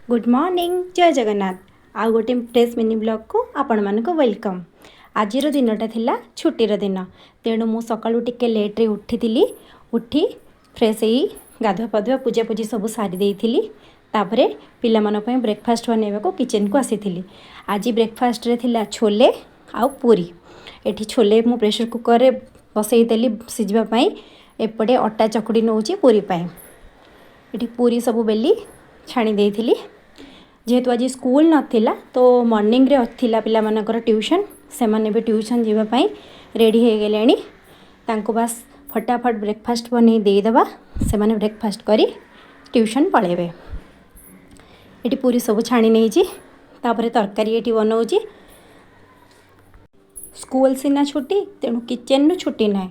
Good morning, ଜୟ ଜଗନ୍ନାଥ। ଆଉ ଗୋଟେ fresh mini ବ୍ଲଗ୍କୁ ଆପଣମାନଙ୍କୁ welcome. ଆଜିର ଦିନଟା ଥିଲା ଛୁଟିର ଦିନ, ତେଣୁ ମୁଁ ସକାଳୁ ଟିକେ ଲେଟ୍ରେ ଉଠିଥିଲି। ଉଠି ଫ୍ରେଶ୍ ହେଇ ଗାଧୁଆ ପାଧୁଆ, ପୂଜାପୂଜି ସବୁ ସାରି ଦେଇଥିଲି। ତାପରେ ପିଲାମାନଙ୍କ ପାଇଁ ବ୍ରେକଫାଷ୍ଟ ବନେଇବାକୁ କିଚେନ୍କୁ ଆସିଥିଲି। ଆଜି ବ୍ରେକଫାଷ୍ଟରେ ଥିଲା ଛୋଲେ ଆଉ ପୁରୀ। ଏଠି ଛୋଲେ ମୁଁ ପ୍ରେସର୍ କୁକର୍ରେ ବସେଇଦେଲି ସିଝିବା ପାଇଁ। ଏପଟେ ଅଟା ଚକୁଡ଼ି ନେଉଛି ପୁରୀ ପାଇଁ। ଏଠି ପୁରୀ ସବୁ ବେଲି ଛାଣି ଦେଇଥିଲି। ଯେହେତୁ ଆଜି ସ୍କୁଲ ନଥିଲା, ତ ମର୍ଣ୍ଣିଂରେ ଥିଲା ପିଲାମାନଙ୍କର ଟ୍ୟୁସନ୍। ସେମାନେ ବି ଟ୍ୟୁସନ୍ ଯିବା ପାଇଁ ରେଡ଼ି ହେଇଗଲେଣି। ତାଙ୍କୁ ବାସ୍ ଫଟାଫଟ ବ୍ରେକଫାଷ୍ଟ ବନେଇ ଦେଇଦେବା, ସେମାନେ ବ୍ରେକଫାଷ୍ଟ କରି ଟ୍ୟୁସନ୍ ପଳେଇବେ। ଏଠି ପୁରୀ ସବୁ ଛାଣି ନେଇଛି। ତାପରେ ତରକାରୀ ଏଠି ବନଉଛି। ସ୍କୁଲ ସିନା ଛୁଟି, ତେଣୁ କିଚେନ୍ରୁ ଛୁଟି ନାହିଁ।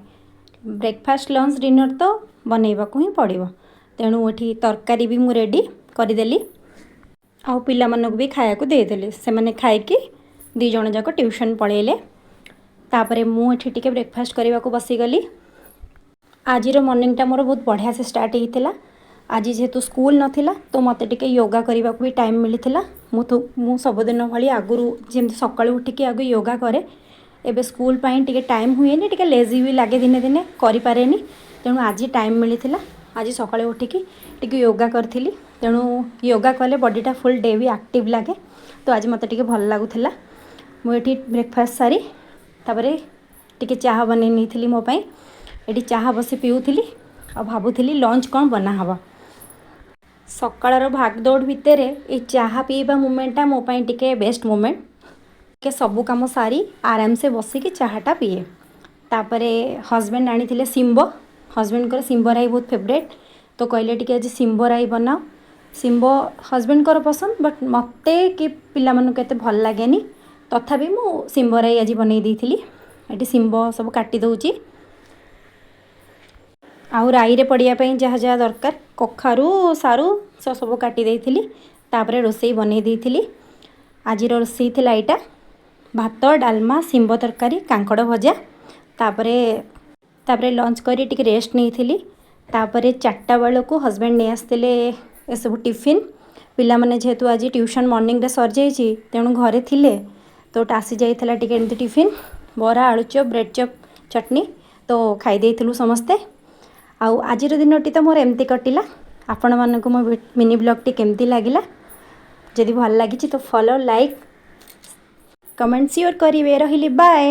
ବ୍ରେକଫାଷ୍ଟ, ଲଞ୍ଚ, ଡିନର୍ ତ ବନେଇବାକୁ ହିଁ ପଡ଼ିବ। ତେଣୁ ଏଠି ତରକାରୀ ବି ମୁଁ ରେଡ଼ି କରିଦେଲି ଆଉ ପିଲାମାନଙ୍କୁ ବି ଖାଇବାକୁ ଦେଇଦେଲି। ସେମାନେ ଖାଇକି ଦୁଇ ଜଣ ଯାକ ଟ୍ୟୁସନ୍ ପଳେଇଲେ। ତାପରେ ମୁଁ ଏଠି ଟିକେ ବ୍ରେକଫାଷ୍ଟ କରିବାକୁ ବସିଗଲି। ଆଜିର ମର୍ଣ୍ଣିଂଟା ମୋର ବହୁତ ବଢ଼ିଆ ସେ ଷ୍ଟାର୍ଟ ହେଇଥିଲା। ଆଜି ଯେହେତୁ ସ୍କୁଲ ନଥିଲା, ତ ମୋତେ ଟିକେ ୟୋଗା କରିବାକୁ ବି ଟାଇମ୍ ମିଳିଥିଲା। ମୁଁ ସବୁଦିନ ଭଳି ଆଗରୁ ଯେମିତି ସକାଳୁ ଉଠିକି ଆଗ ୟୋଗା କରେ, ଏବେ ସ୍କୁଲ ପାଇଁ ଟିକେ ଟାଇମ୍ ହୁଏନି, ଟିକେ ଲେଜି ବି ଲାଗେ, ଦିନେ ଦିନେ କରିପାରେନି। ତେଣୁ ଆଜି ଟାଇମ୍ ମିଳିଥିଲା। ଆଜି ସକାଳୁ ଉଠିକି ଟିକେ ୟୋଗା କରିଥିଲି। ତେଣୁ ୟୋଗା କଲେ ବଡ଼ିଟା ଫୁଲ୍ ଡେ ବି ଆକ୍ଟିଭ୍ ଲାଗେ, ତ ଆଜି ମୋତେ ଟିକେ ଭଲ ଲାଗୁଥିଲା। ମୁଁ ଏଠି ବ୍ରେକଫାଷ୍ଟ ସାରି ତାପରେ ଟିକେ ଚାହା ବନେଇ ନେଇଥିଲି ମୋ ପାଇଁ। ଏଠି ଚାହା ବସି ପିଉଥିଲି ଆଉ ଭାବୁଥିଲି ଲଞ୍ଚ କ'ଣ ବନା ହେବ। ସକାଳର ଭାଗଦୌଡ଼ ଭିତରେ ଏଇ ଚାହା ପିଇବା ମୁମେଣ୍ଟଟା ମୋ ପାଇଁ ଟିକେ ବେଷ୍ଟ ମୁମେଣ୍ଟ। ଟିକେ ସବୁ କାମ ସାରି ଆରାମସେ ବସିକି ଚାହାଟା ପିଏ। ତାପରେ ହଜବେଣ୍ଡ ଆଣିଥିଲେ ଶିମ୍ବ। ହଜବେଣ୍ଡଙ୍କର ଶିମ୍ବ ରାଇ ବହୁତ ଫେଭରେଟ୍, ତ କହିଲେ ଟିକେ ଆଜି ଶିମ୍ବ ରାଇ ବନାଅ। ଶିମ୍ବ ହଜବେଣ୍ଡଙ୍କର ପସନ୍ଦ, ବଟ୍ ମୋତେ କି ପିଲାମାନଙ୍କୁ ଏତେ ଭଲ ଲାଗେନି। ତଥାପି ମୁଁ ଶିମ୍ବ ରାଇ ଆଜି ବନେଇ ଦେଇଥିଲି। ଏଠି ଶିମ୍ବ ସବୁ କାଟି ଦେଉଛି ଆଉ ରାଇରେ ପଡ଼ିବା ପାଇଁ ଯାହା ଯାହା ଦରକାର, କଖାରୁ, ସାରୁ ସବୁ କାଟି ଦେଇଥିଲି। ତାପରେ ରୋଷେଇ ବନେଇ ଦେଇଥିଲି। ଆଜିର ରୋଷେଇ ଥିଲା ଏଇଟା: ଭାତ, ଡାଲମା, ଶିମ୍ବ ତରକାରୀ, କାଙ୍କଡ଼ ଭଜା। ତାପରେ ତାପରେ ଲଞ୍ଚ କରି ଟିକେ ରେଷ୍ଟ ନେଇଥିଲି। ତାପରେ 4ଟା ବେଳକୁ ହଜବେଣ୍ଡ ନେଇ ଆସିଥିଲେ ଏସବୁ ଟିଫିନ୍। ପିଲାମାନେ ଯେହେତୁ ଆଜି ଟ୍ୟୁସନ୍ ମର୍ଣ୍ଣିଂରେ ସରିଯାଇଛି, ତେଣୁ ଘରେ ଥିଲେ, ତ ଆସିଯାଇଥିଲା ଟିକେ ଏମିତି ଟିଫିନ୍: ବରା, ଆଳୁଚପ, ବ୍ରେଡ଼୍ ଚପ୍, ଚଟନି। ତ ଖାଇ ଦେଇଥିଲୁ ସମସ୍ତେ। ଆଉ ଆଜିର ଦିନଟି ତ ମୋର ଏମିତି କଟିଲା। ଆପଣମାନଙ୍କୁ ମୋ ମିନି ବ୍ଲଗ୍ଟି କେମିତି ଲାଗିଲା? ଯଦି ଭଲ ଲାଗିଛି ତ ଫଲୋ, ଲାଇକ୍, କମେଣ୍ଟ ସିଓର କରିବେ। ରହିଲି, ବାଏ।